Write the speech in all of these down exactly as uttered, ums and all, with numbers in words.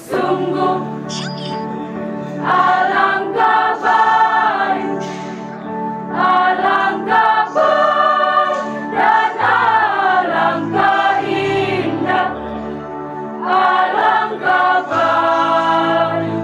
Sungguh alangkah baik, alangkah baik dan alangkah indah, alangkah baik.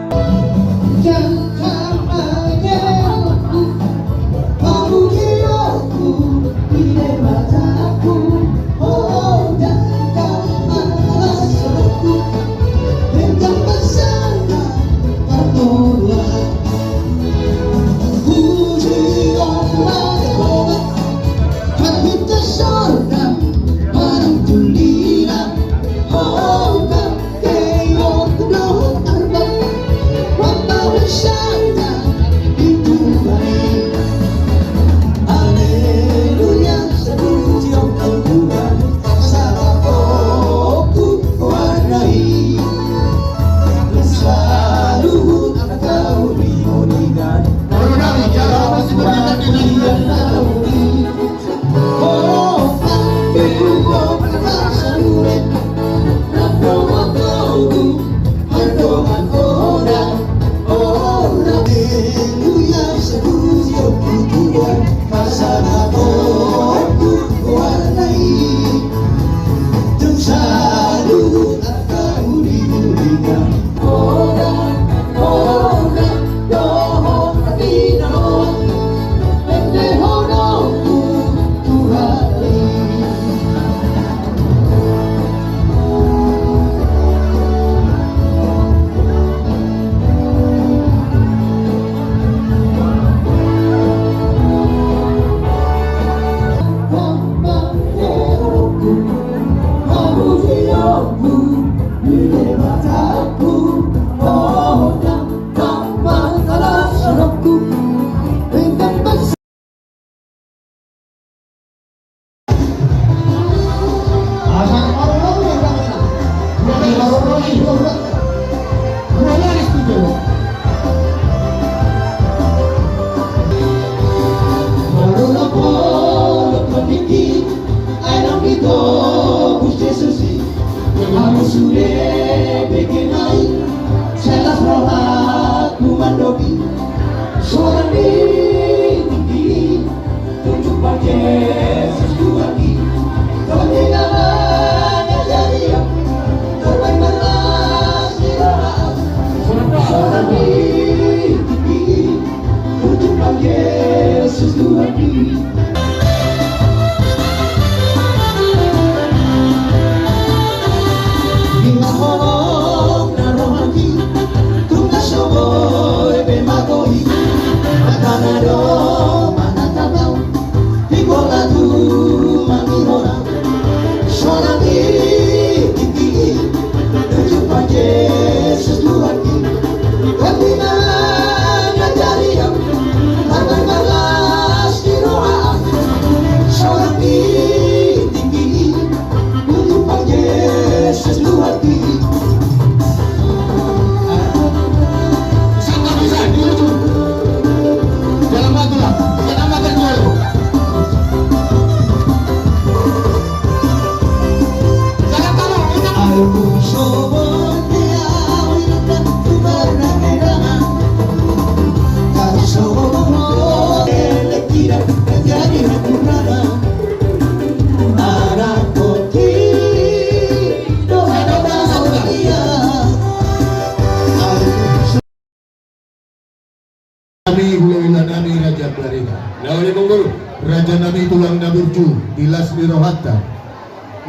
Nami, hulahula nami, raja Barita. Nauli mangolu. Raja nami, tulang na burju di las ni rohanta,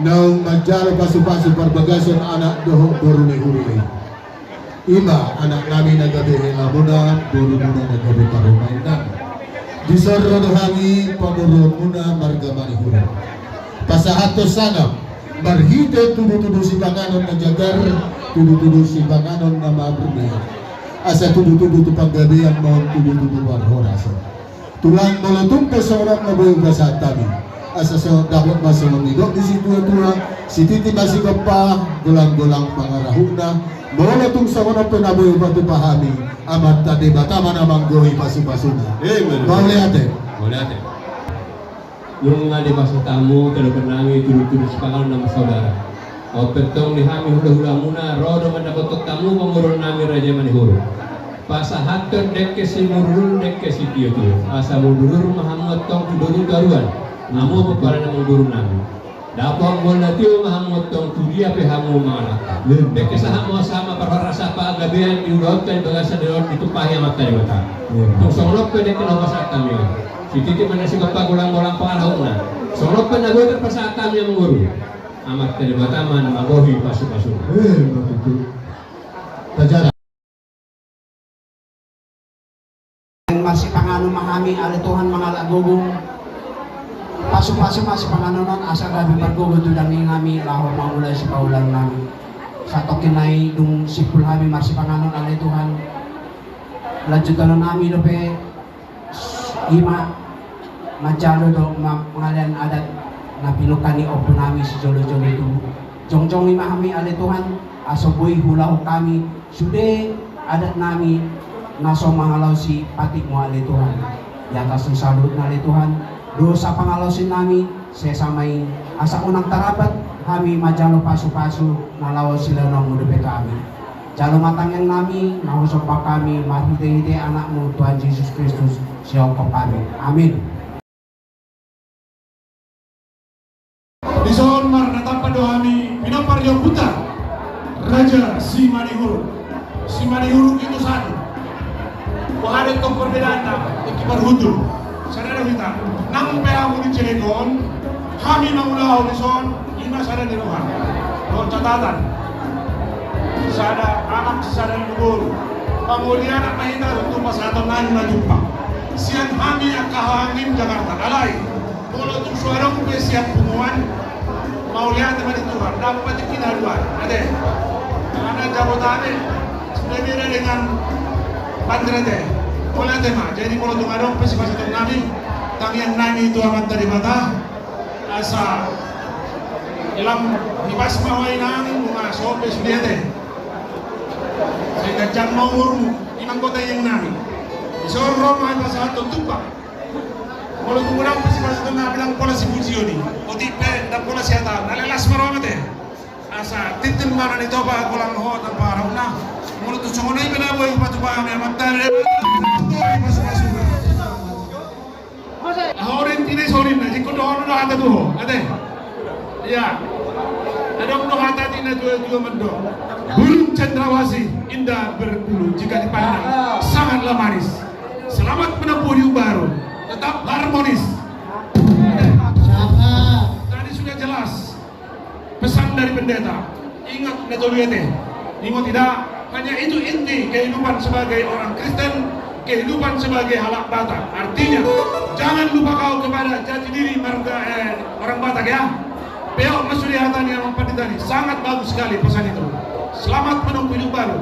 naung manjalo pasupasu parbagason anak dohot boru ni huria i. Ima anak nami na gabe helamuna, boru muna na gabe parumaen nami. Dison ro do hami pamoruon muna marga Manihuran. Pasahathon sangap marhite tudutudu sipanganon na jagar, tudutudu sipanganon na marmia. Asa tudutudu tu panggabean maol tudutudu parhorasan. Tulang, molo tung pe songon on na boi hupasahat hami, asa so dapot ma songon nidok ni situatua, sititi ma sigompa, golanggolang pangarahutna. Molo tung songon on pe na boi hupatupa hami, Amanta Debata ma na manggohi pasupasuna. Amen. Mauliate. Mauliate. Nunga dipasahat hamu tu adopan nami tudutudu sipanganon na marsaudara. On pe tong di hami hulahulamuna, ro do mandapothon hamu pangurunami Raja Manihuru. Pasahathon dengke simuruhur, dengke sitiotio. Asa muduruhur ma hamu antong tu boru toruan. Hamu pomparan ni amangborunami. Dapot mual na tio ma hamu antong tu dia pe hamu mangalangka. Dengke sahat ma, sahat ma parhorasan panggabean di ulaonta di bagasan on ditumpahi Amanta Debata. Tung songon on pe dengke na hupasahat hami on. Sititi ma na sigompa, golang-golang pangarahutna. Songon on pe na boi tarpasahat hami, amangboru. Amanta Debata ma na mambohi pasupasuna. Eh, ma tutu. Tajaha. Marsipanganon ma hami ale Tuhan mangalap gogo. Pasupasu ma sipanganon on asa gabe pargogo tu daging nami laho mangulahon sipaulaon nami. Satongkin nai dung simpul hami marsipanganon ale Tuhan, lanjutonon nami dope. Ima manjalo do ma-, pangalean adat na pinungka ni ompu nami sijolojolo tubu. Jongjong ima hami ale Tuhan, asa boi huulahon hami sude adat nami na so mangalaosi patikmu ale Tuhan. Di atas ni saluhutna ale Tuhan, dosa pangalaosion nami sesa ma i, asa unang tarambat hami manjalo pasupasu na laho silehonon dope tu hami. Jalo ma tangiang nami, na husomba hami marhitehite Anakmu Tuhan Jesus Kristus, sihongkop hami. Amin. Dison marnatampak do hami pinompar ni ompunta Raja Simanihuruk. Simanihuruk itu satu. Boha do tong perbedaanna, tingki marhundul. Sada do hita. Nang pe hamu di Cilegon, hami mangulahon dison, ima sada ni roha. Dohot catatan. Sada anak, sada ni boru. Mangoli anak ma hita, tung pasahaton nami ma jumpa. Sian hami angka haha anggi Jakarta. Alai. Molo tung so adong pe sian punguan, mauliate ma di Tuhan, dapot tingki na dua, ate. Karena Jabodetabek sudah beda dengan Banten, ate. Mauliate ma, jadi molo tung adong pe sipasahaton nami, tangiang nami tu Amanta Debata, asa lam hipas ma huainami, nunga so pe sude, ate. Sai ganjang ma umurmu, i ma anggo tangiang nami. Dison ro ma hupasahathon tumpang. Molo tung adong pe sipasahaton nami, ndang pola sipujion i. Otik pe ndang pola sihataon. Alai las ma roha, ate. Asa tintin ma na nitopa, golang hohot nang pangarahutna. Molo tung songon i pe na boi hupatupa hami Amanta Debata, boi pasupasuna. Aha, orin tine sorin na jingkon dohonon do hata tu ho, ate. Ia. Adong do hata ni natuatua mandok. Burung cendrawasih indah berbulu, jika dipandang sangatlah manis. Selamat menempuh hidup baru. Tetap harmonis. Tadi sudah jelas pesan dari pendeta. Ingat, na tolu ate. Ingat, tidak hanya itu inti kehidupan sebagai orang Kristen, kehidupan sebagai halak Batak. Artinya, jangan lupa kau kepada jati diri marga, eh, orang Batak, ya. Peok ma sude hata ni amang pandita i, sangat bagus sekali pesan itu. Selamat menempuh hidup baru.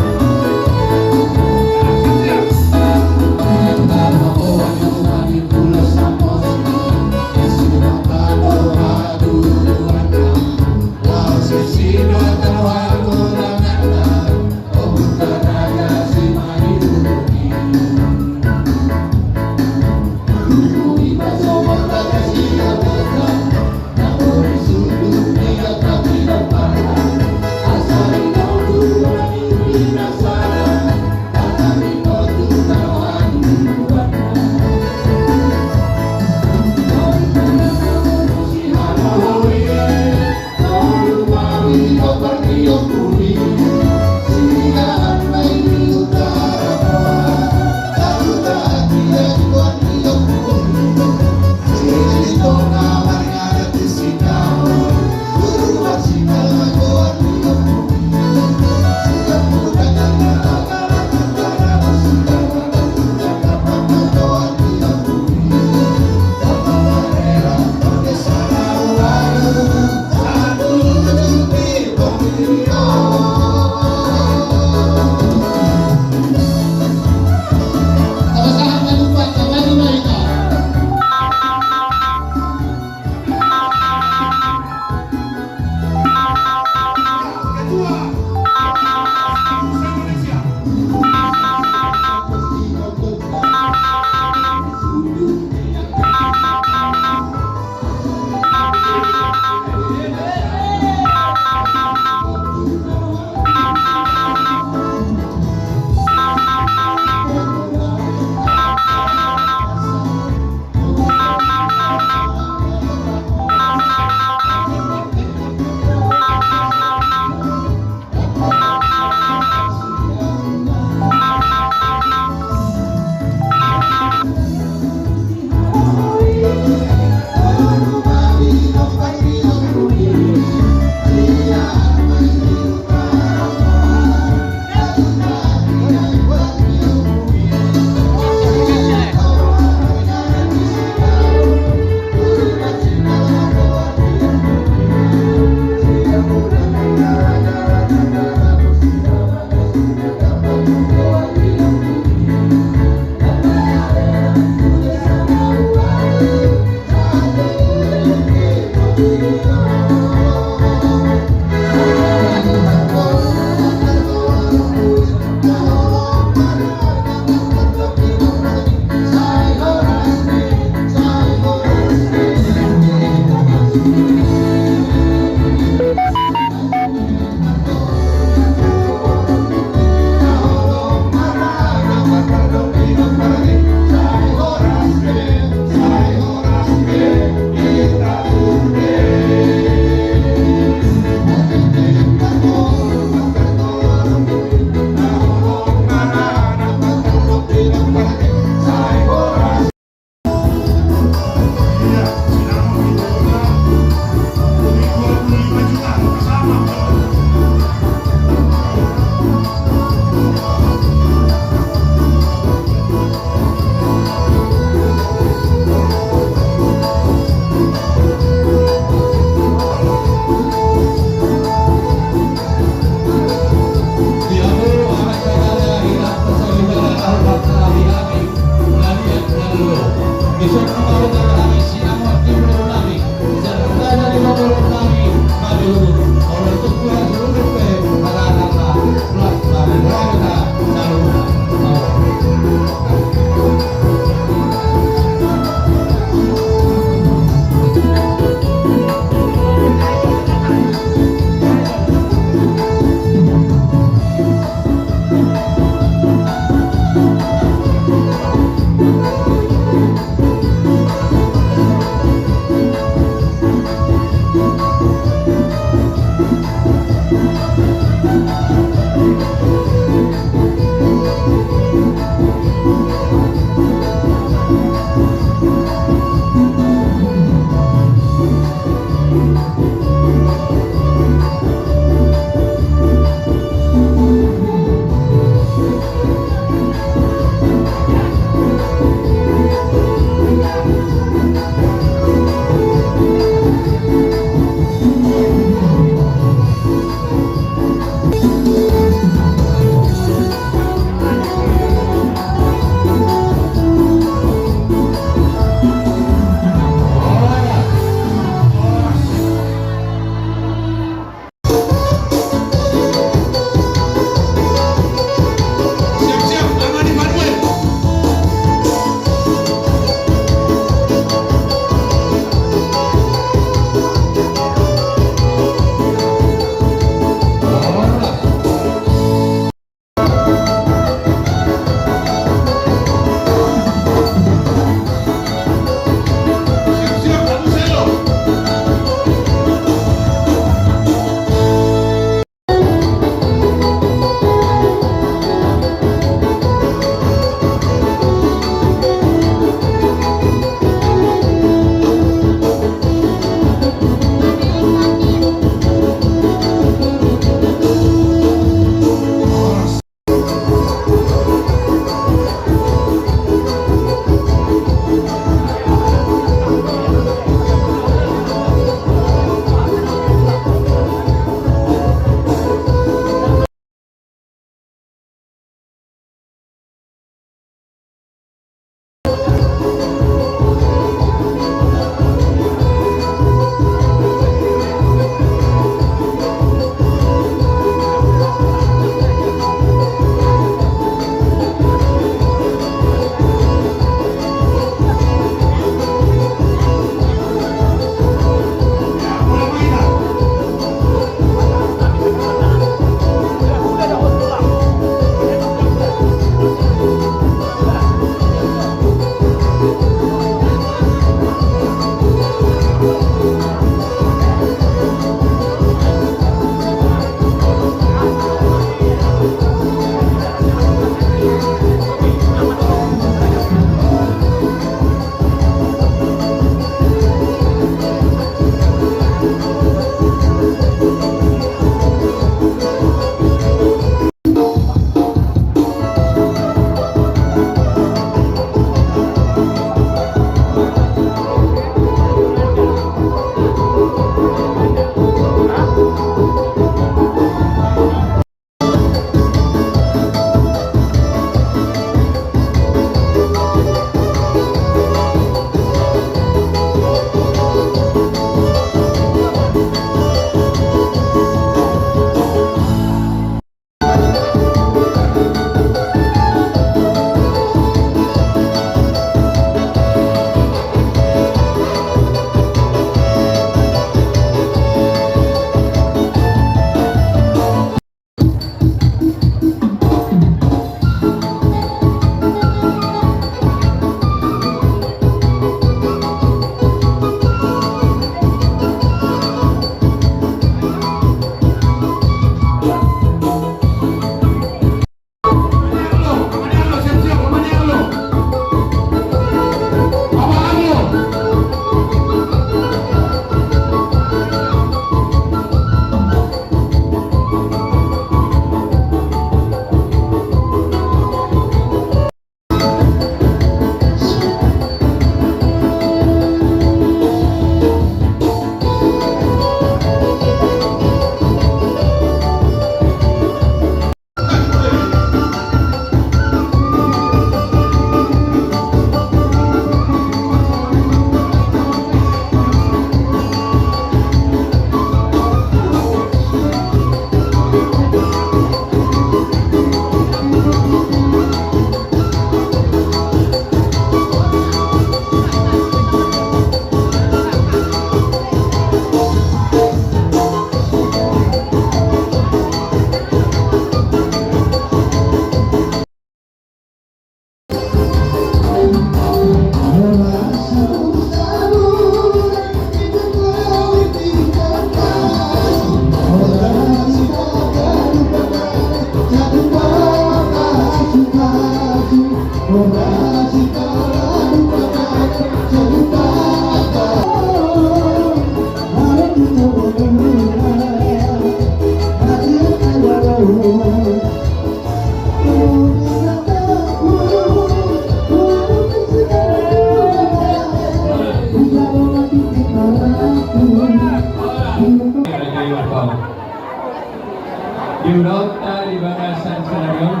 Di ulaonta di bagasan sadari on,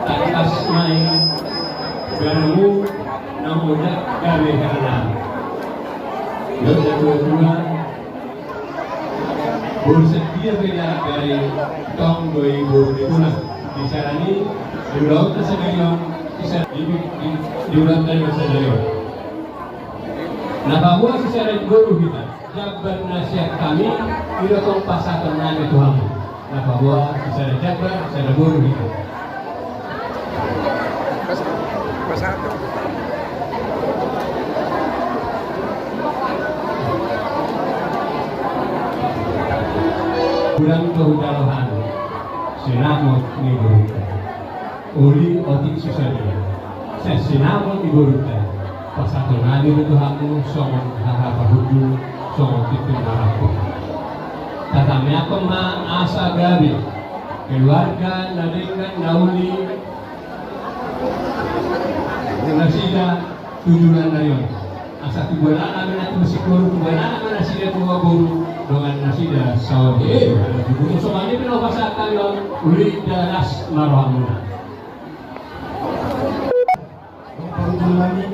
tangkas ma i, ganup na mula gabe hela. Didok natuatua, boru sadia pe na gari, tong do i boru ni tulang. Di sada ni, di ulaonta sadari on, di sa-, di, di, di ulaonta sadari on. Na paboa sisada ni boru hita, jambar na sian hami, i do tong pasahaton nami tu hamu. Na paboa sisada jambar, sisada boru hita. Godang do hujalo hami sinamot ni boruta. Uli otik susah dia. Sian sinamot ni boruta, pasahaton nami do tu hamu songon haha pahundul, songon tintin marangkup. Tatamiangkon ma asa gabe keluarga na denggan na uli nasida tu joloan ni ari on. Asa tubuan anak ma na tubu sikoru, tubuan anak ma nasida tubu boru, dongan nasida saotik. Tubu songon i pe na pasahat hami on, uli da las ma rohamuna. Parhundul nami,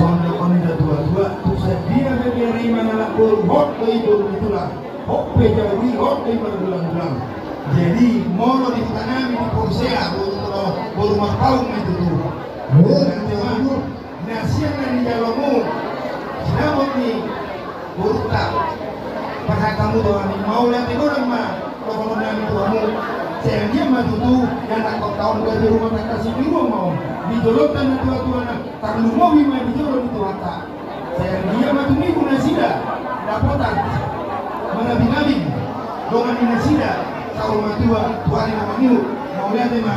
songon na didok ni natuatua, tung sadia pe bere i mangalap boru, hot do i boru ni tulang. Hot pe jabu i, hot do i margulanggulang. Jadi molo di huta nami di Porsea, boru, boru Marpaung ma i tutu. Nanti ma na sian na nijalomu sinamot ni boruta, pasahat hamu tu hami, mauliate godang ma dohonon nami tu hamu. Sai anggiat ma tutu, na tangkas taon gabe rumah tangga sitiruon ma on di jolonta natuatuana, tarlumobi ma di jolo ni Tuhanta. Sai anggiat ma tumimbo nasida dapotan manabinabin dongan ni nasida saur matua tu ari na mangihut. Mauliate ma.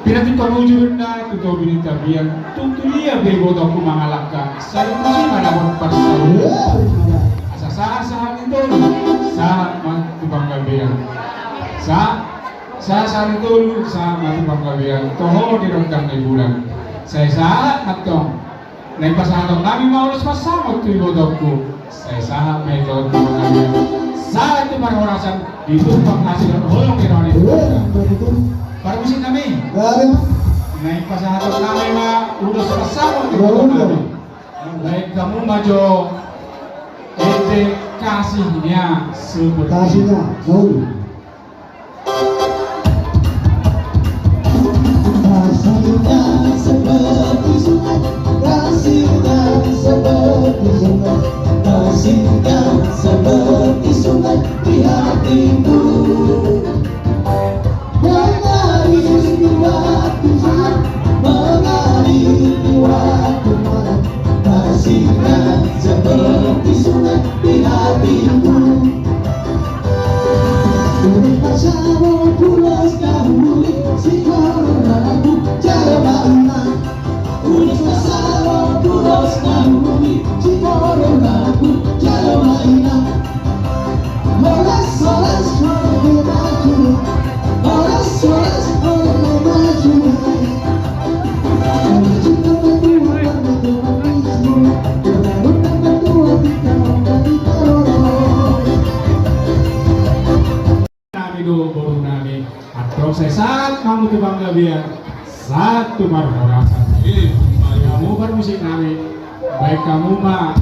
Pinatik pamujurna tu toru ni tapian, tung tu dia pe ibotongku mangalangka, sai tusi ma dapot parsaulian. Asa sahat sahat ni tolu, sahat ma tu panggabean. Sa-, sahat sahat ni tolu, sahat ma tu panggabean. Toho di rondang ni bulan. Sai sahat ma tong. Naeng pasahaton nami ma ulos pansamot tu ibotongku. Sai sahat ma i tu panggabean. Sahat tu parhorasan, ditumpang hasil holong di roha ni. Parmusik nami. Naeng pasahaton nami ma ulos pansamot tu ibotong nami. Baen hamu ma jo ende kasihnya seperti. Kasihnya, jauh. Kasihnya seperti sungai, kasihnya seperti sungai, kasihnya seperti sungai di hatiku. Mengalir di waktu siang, mengalir di waktu malam, kasihnya seperti sungai di hatiku. Nami do boru nami, antong sai sahat ma hamu tu panggabean, sahat tu parhorasan. Hamu parmusik nami, baen hamu ma.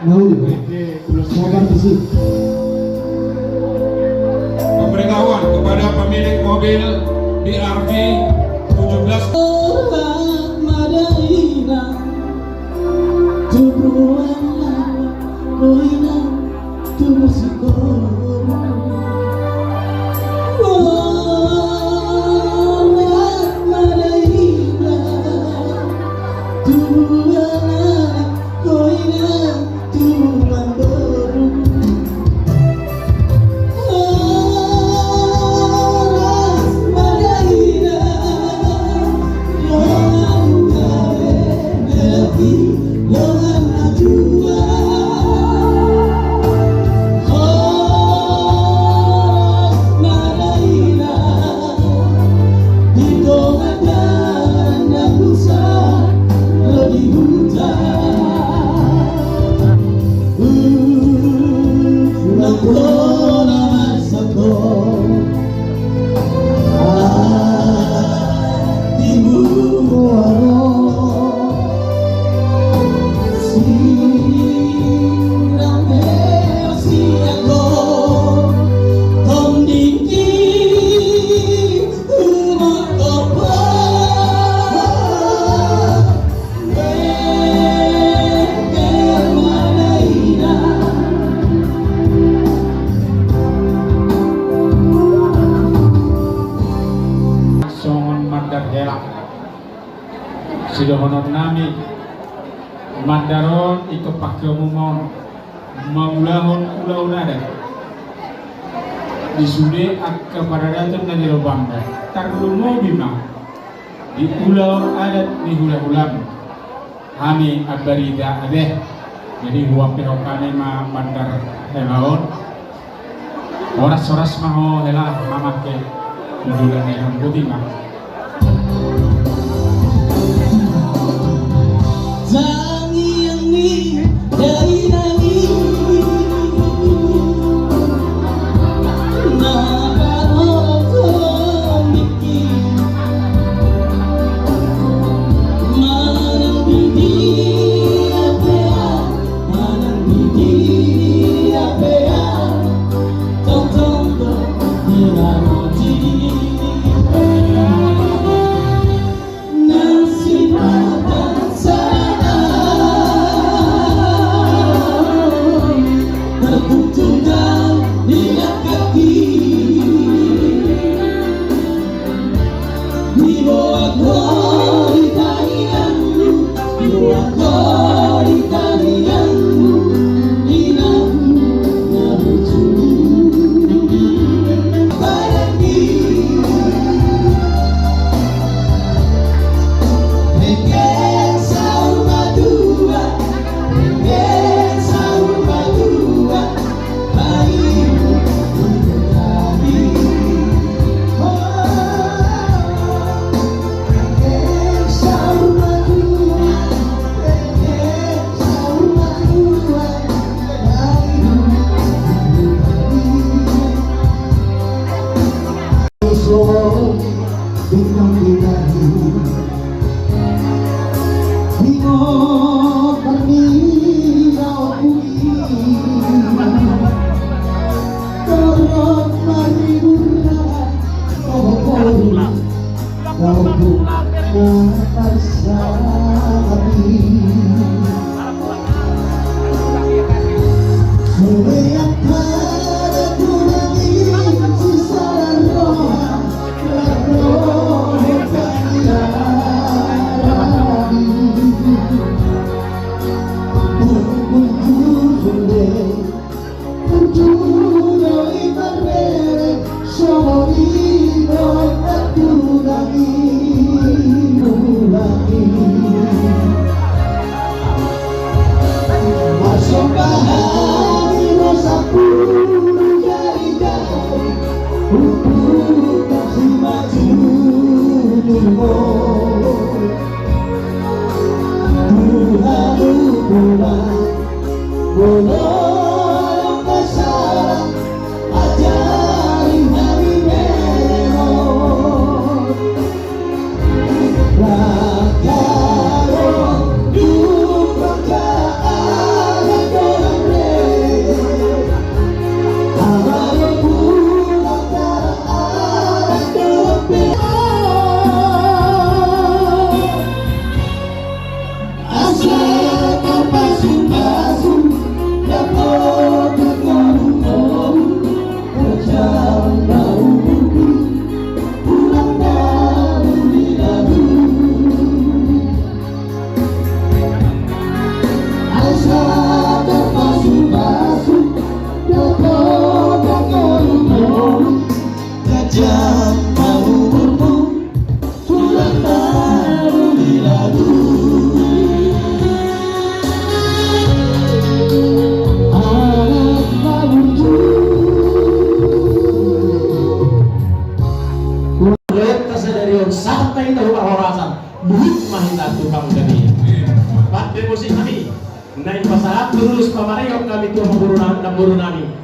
Mau di. Oke, ulos mau parmusik. Pemberitahuan kepada pemilik mobil B R V tujuh belas. Tubuan anak, boina, tubu si boru. Borat ma da inna, tubuan anak, boina, tubuan boru. Horas ma da inna, dongan gabe, dohot dongan na tua. Horas ma da inna, di dongan na busa ro di huta. Ulang tona marsangko. Hatimu muaro. Sirang heo siangko. Tondingki. Songon mandar hela. Sidohonon nami, mandar on ingkon pake umumon. Mangulahon ulaon adat di sude angka paradaton na di lobangna. Tarlumobi ma di ulaon adat ni hulahulam hami Ambarita ate. Jadi huampehon hami ma mandar hela on. Horas horas ma ho hela mamangke. Tujuan hela boti ma. Tangiang ni dainang i na paroton diki. Manang di dia pe, manang di dia pe, tongtong do di ramoti. Nang sipata sada terkutuk dan diangkat. Diboan ho di tangiangku, diboan ho di tangiangku, inangku na burju. Badanki. Hengge saur matua, hengge saur matua.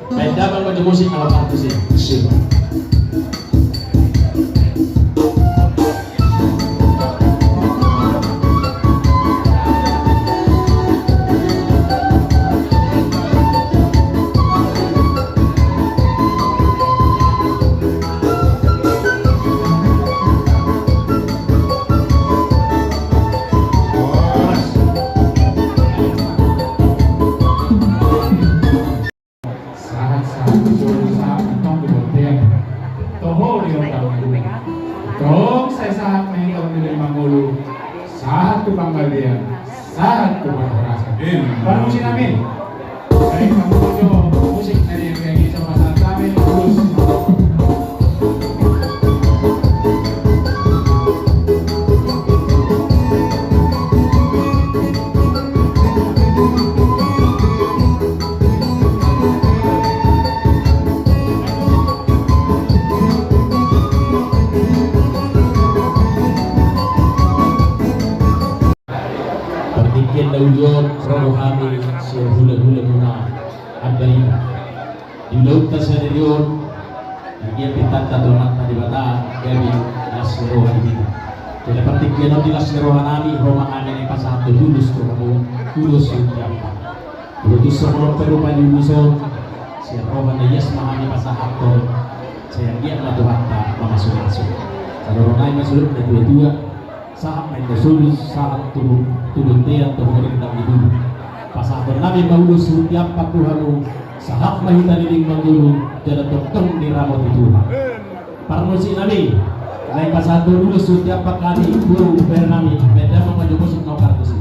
Baen damang ma jo musik na hombar tusi. Sip. Sahat, sahat tu solu, sahat antong tu bontean. Toho di ondang ni guru. Tong sai sahat ma i antong di leleng mangolu. Sahat tu panggabean, sahat tu parhorasan. Parmusik nami. Baik, hamu jo musik dari yang kayak gitu, pasahat hami, terus. Partingkian na uli on, ro do hami sian hula-hula muna Ambarita. Di ulaonta sadari on, anggiat pintanta tu Amanta Debata gabe las ni roha di hita. Jala partingkian on di las ni roha nami, ro ma hami naeng pasahathon ulos tu hamu, ulos sian Amanta. Molo tung so molo pe rupa ni ulos on, sian roha na ias ma hami pasahathon, sai anggiat ma Tuhanta mamasu-masu. Jala ro nai ma sude na tua-tua, sahat ma inna solu, sahat tu, tu bontean, tu horindang ni guru. Pasahathon nami ma ulos sian Amanta tu hamu, sahat ma hita di leleng mangolu, jala tongtong diramoti Tuhan. Parmusik nami, naeng pasahathon ulos sian Amanta hami, guru, bere nami, baen damang ma jo musik na hombar tusi.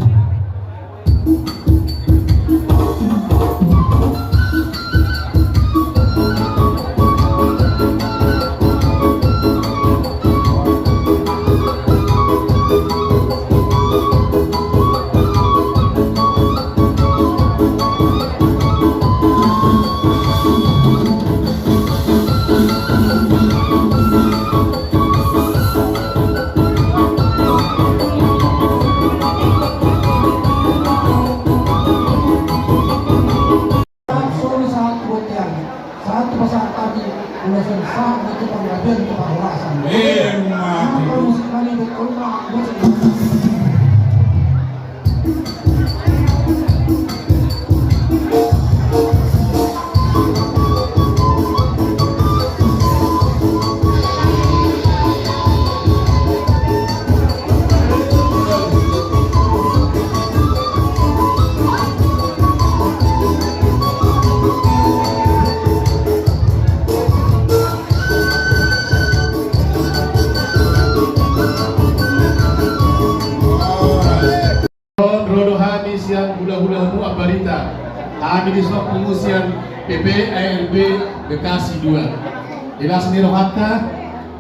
Sahat solu, sahat tu bontean, sahat tu pasahat hami, ulos on, sahat ma tu panggabean, tu parhorasan. Ima tutu. Parmusik nami, baen damang ma musik. Ro do hami sian hula-hula muna Ambarita. Hami dison pungu sian P P A R B Bekasi dua. Di las ni rohanta,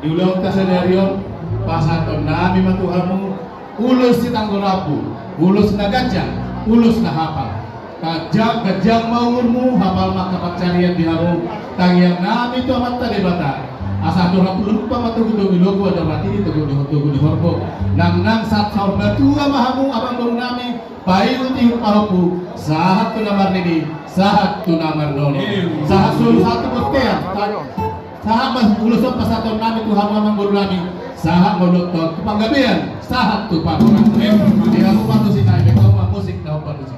di ulaonta sadari on, pasahaton nami ma tu hamu ulos sitanggor abu, ulos na ganjang, ulos na hapal. Ganjang, ganjang ma umurmu, hapal ma angka pansarian di hamu. Tangiang nami tu Amanta Debata, asa andor hamu lompa ma togu-togu ni lombu, andor hatiti togu ni, togu ni horbo. Nang, nang sahat saur matua ma hamu, amang boru nami, paihut-ihut pahompu, sahat tu na marnini, sahat tu na marnono. Sahat solu, sahat tu bontean. Sahat ma ulos on pasahaton nami tu hamu, amang boru nami, sahat ma ulos on tu panggabean, sahat tu parhorasan. Di hamu parmusik nami, baen damang ma musik na hombar tusi.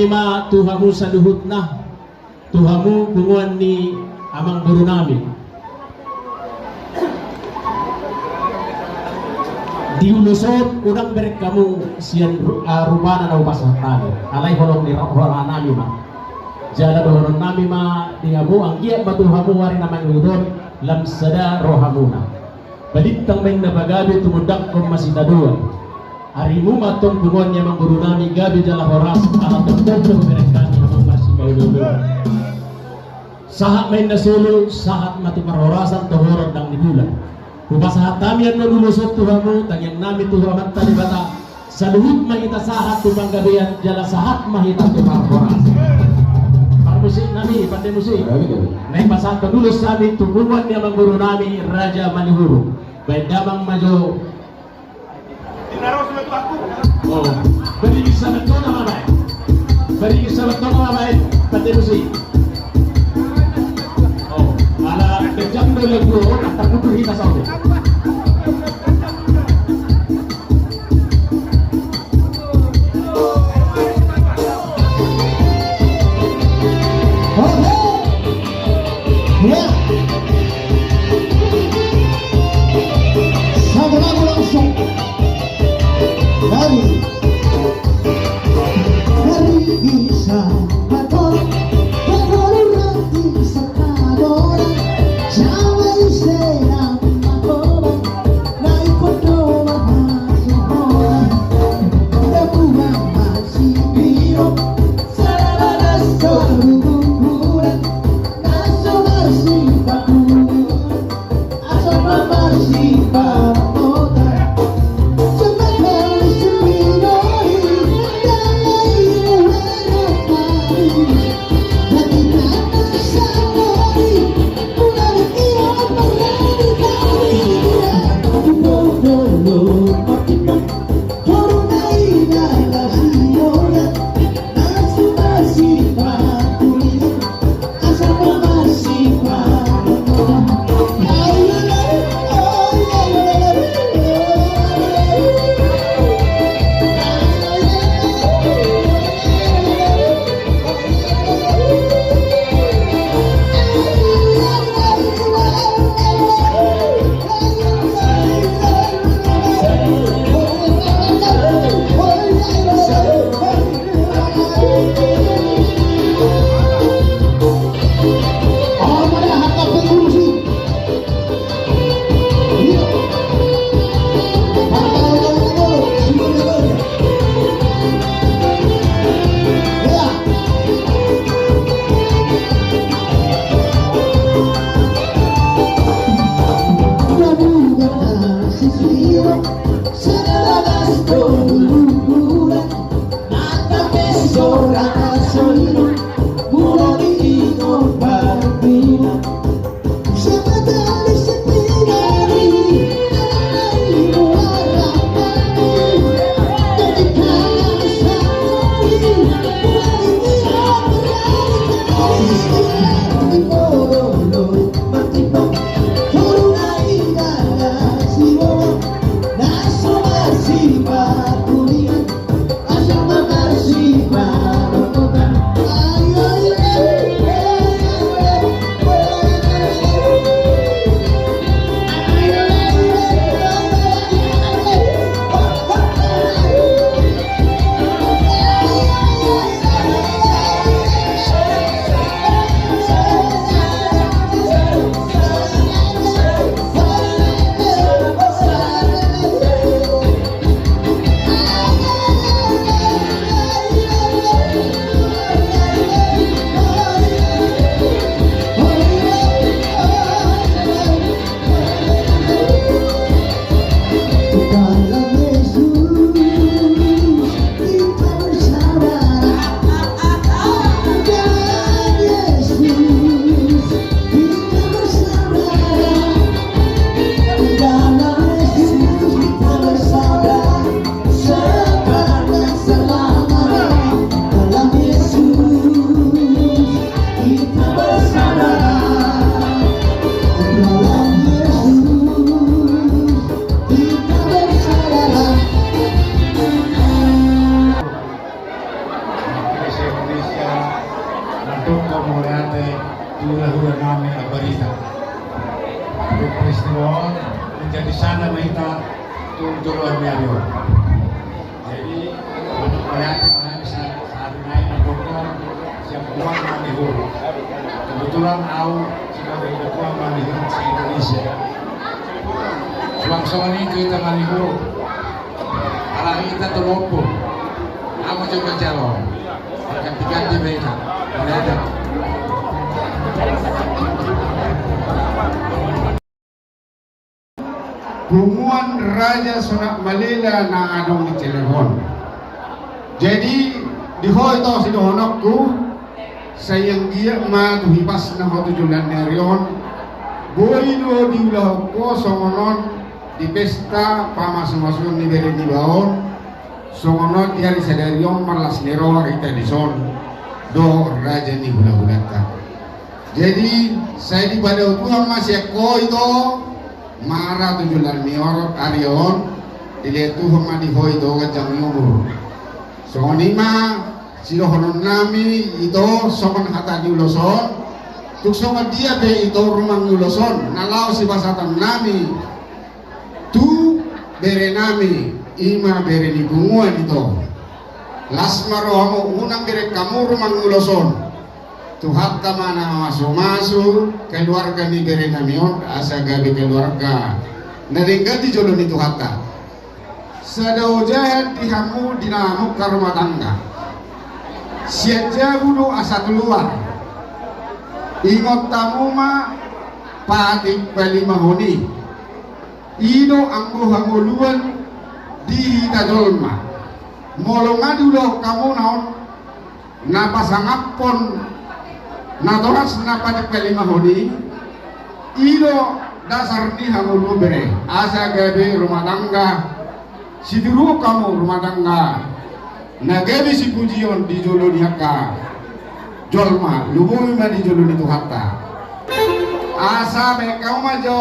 Ima tu hamu saluhutna, tu hamu punguan ni amangboru nami. Di ulos on unang bereng hamu sian ru-, ah, rupana na hupasahat nami. Alai holong ni ro-, roha nami ma. Jala dohonon nami ma di hamu, anggiat ma tu hamu ari na mangihut on lam sada rohamuna. Balintang ma inna pagabe, tumundalhon ma sitadoan. Arimu ma tong punguan ni amangboru nami gabe jala horas, ala tong tong do hubereng hami hamu marsipaolooloan. Sahat ma inna solu, sahat ma tu parhorasan, tohoron dang ni bulan. Hupasahat hami annon ulos on tu hamu, tangiang nami tu Amanta Debata, saluhut ma hita sahat tu panggabean jala sahat ma hita tu parhorasan. Parmusik nami, pande musik. Nai pasahat ulos hami tu punguan ni amangboru nami Raja Malihurum. Baen damang ma jo. Oh, beri bisa betona ma baen. Beri bisa betona ma baen. Pande musik. Oh, ala kejam do lagu on, tak butuh hita saudara. Oke. Ya. Satu lagu langsung. Dari, dari Isa Pator, Pator Ranti Sapadora, Jawa Islam Pator. Hita. Peristiwa on menjadi sana ma hita tu joloan ni ari on. Jadi, mauliate ma hami sa-, sahat nai na tongka siap buat ma ni huru. Kebetulan au sebagai ketua ma ni huru se-Indonesia. Suang songon i tu hita ma ni huru. Ala hita tu lompu. Au ma jolo jalo. Ganti-ganti ma hita. Ada. Punguan Raja Sonak Malela na adong di Cilegon. Jadi, di ho ito sidohononku, sai anggiat ma tu hipasna ho tu joloan ni ari on, boi do diulahon ho songon on di pesta pamasumasuon ni bere niba on, songon on di ari sadari on marlas ni roha hita dison dohot raja ni hulahulanta. Jadi, sai dipadao Tuhan ma sian ho ito, mara tu joloan ni ari on, dilehon Tuhan ma di ho ito ganjang ni umur. Songon i ma sidohononnami ito songon hata ni ulos on, tung songon dia pe ito rumang ni ulos on, na laho sipasahatonnami tu berenami, i ma bere ni punguan ito. Las ma rohamu, unang bereng hamu rumang ni ulos on. Tuhanta ma na mamasumasu keluarga ni berenami on, asa gabe keluarga na denggan di jolo ni Tuhanta. Sada ojahan di hamu di na hamungka rumah tangga. Sian jabu do asa tu luar. Ingot hamu ma patik palimahon i. I do anggo hangoluan di hita jolma. Molo nga diulahon hamu na on, na pasangaphon natoras na patik palimahon i, i do dasar ni hangoluan bere, asa gabe rumah tangga, situruhon hamu rumah tangga na gabe sipujion di jolo ni angka jolma, lumobi ma di jolo ni Tuhanta. Asa baen hamu ma jo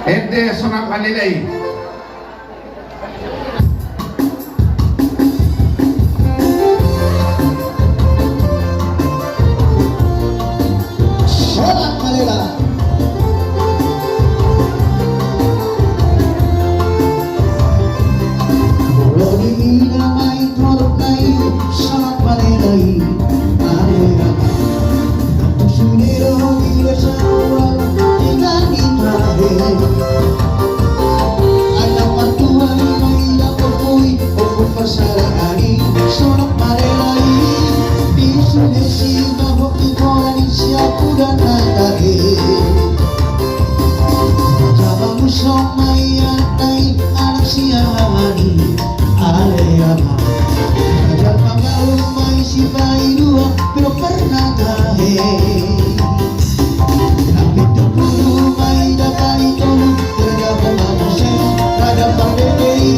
ende Sonak Malela i. Sonak Malela. Molo diida ma i torop nai Sonak Malela i. Aleha. Sude do diida saur tinggal di tahe. Anak mertua i ma i dapot bui, ompung persada ari, Sonak Malela i. Di sude si mabok di bola di siap udah natahe. Raja Manguso ma i anak nai, anak siani. Aleha ma. Raja Panggabean ma i sipaidua, belum pernah tahe. Tapi terpuru ma i dapani tolu, terdapat manusia, Raja Pardede i.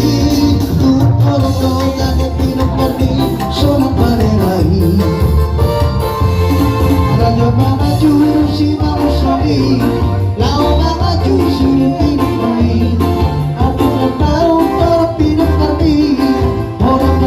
Tu porok do tahe pinok pardi, Sonak Malela i. Raja Panggabean si Manguso i, laho mangaju sude pinok pardi. Aku tak tahu porok pinok pardi. Orang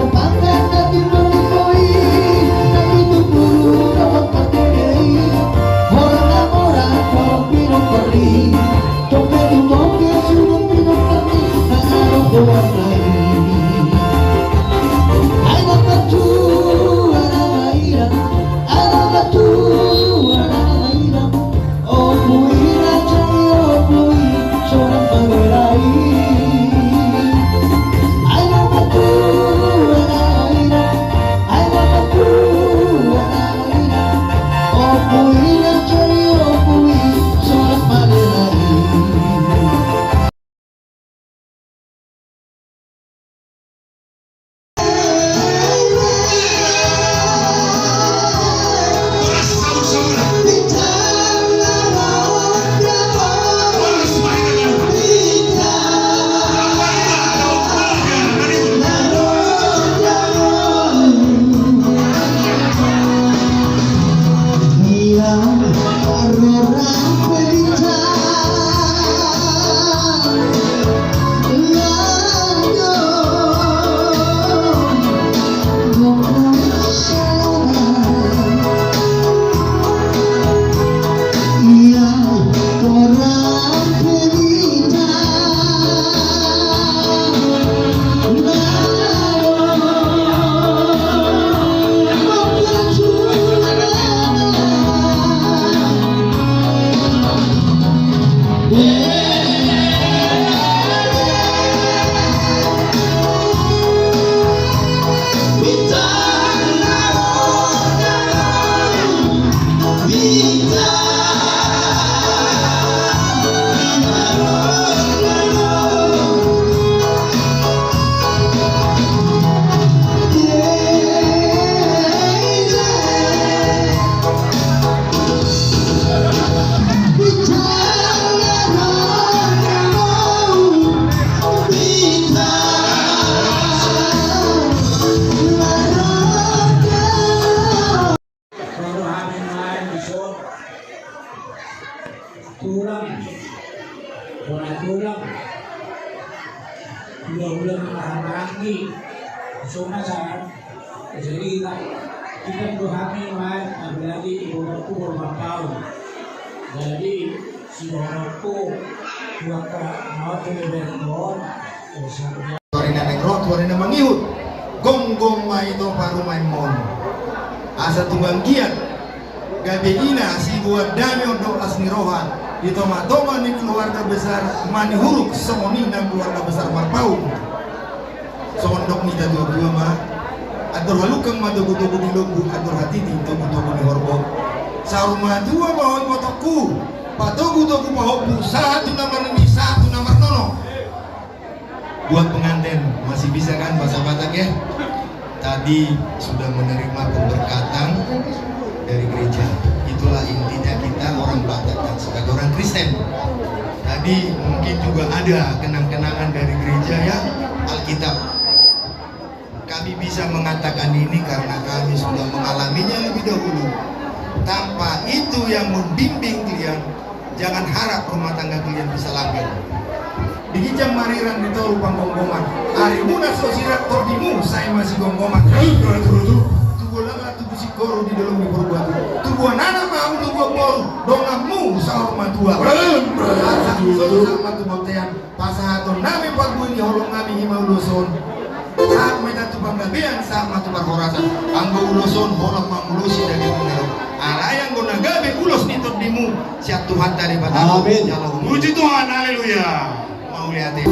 Marhahamaranggi. Soma sa. Jadi kita, kita dohami mai, apalagi ibu bapak baru bapak. Jadi si bapak baru tua ka mau ke bebek. Tuari na naeng ro, tuari na mangihut. Gonggom ma ito parumaenmon. Asa tung anggiat gabe ina siboan dame ondok las ni roha di tongatonga ni keluarga besar Manihuruk, songon i nang keluarga besar Marpaung. Songon dok ni natuatua ma: Andor halukang ma togutogu ni lombu, andor hatiti togutogu ni horbo. Saur matua ma ho ibotongku, patogutogu pahompu, sahat tu na marnini, sahat tu na marnono. Buat pengantin, masih bisa kan bahasa Batak ya? Tadi sudah menerima pemberkatan dari gereja. Itulah intinya kita orang Batak dan sebagai orang Kristen. Tadi mungkin juga ada kenang-kenangan dari gereja ya, Alkitab. Kami bisa mengatakan ini karena kami sudah mengalaminya lebih dahulu. Tanpa itu yang membimbing kalian, jangan harap rumah tangga kalian bisa langgeng. Di ginjang marirang di toru panggomgoman, arimuna so sirang, tondimu sai masigomgoman. Tubu langa tubu singkoru di dolok ni Purbatua. Tubuan anak ma hamu, tubuan boru, donganmu saur matua. Asa so sahat ma tu bontean, pasahaton nami parbue ni holong nami i ma ulos on. Sahat ma hita tu panggabean, sahat ma tu parhorasan. Anggo ulos on holan mangulosi daging ni roha. Alai anggo na gabe ulos ni tondimu, sian Tuhanta Debata. Amin. Jalo. Puji Tuhan, haleluya. Mauliate.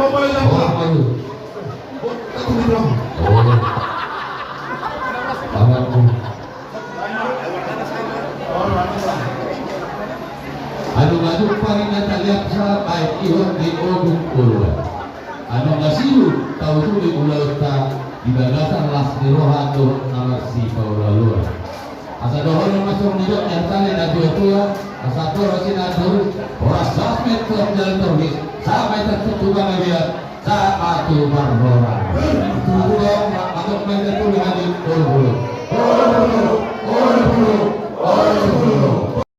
Orang baru. Oh. Amanku. Anu madung pari na taliap sa baik ihon di ogung uluan. Anu masilu tau tuli ulaonta di bagasan las ni roha dohot na marsipaolooloan. Asa dohonon ma songon nidok ni hata ni natuatua, asa torus i na torus, horas horas ma i tu jalan torus, sahat ma i tu panggabean, sahat ma tu parhorasan. Tutu dong, ma-, madok ma i tu hami, olo bulu. Olo bulu, olo bulu, olo bulu.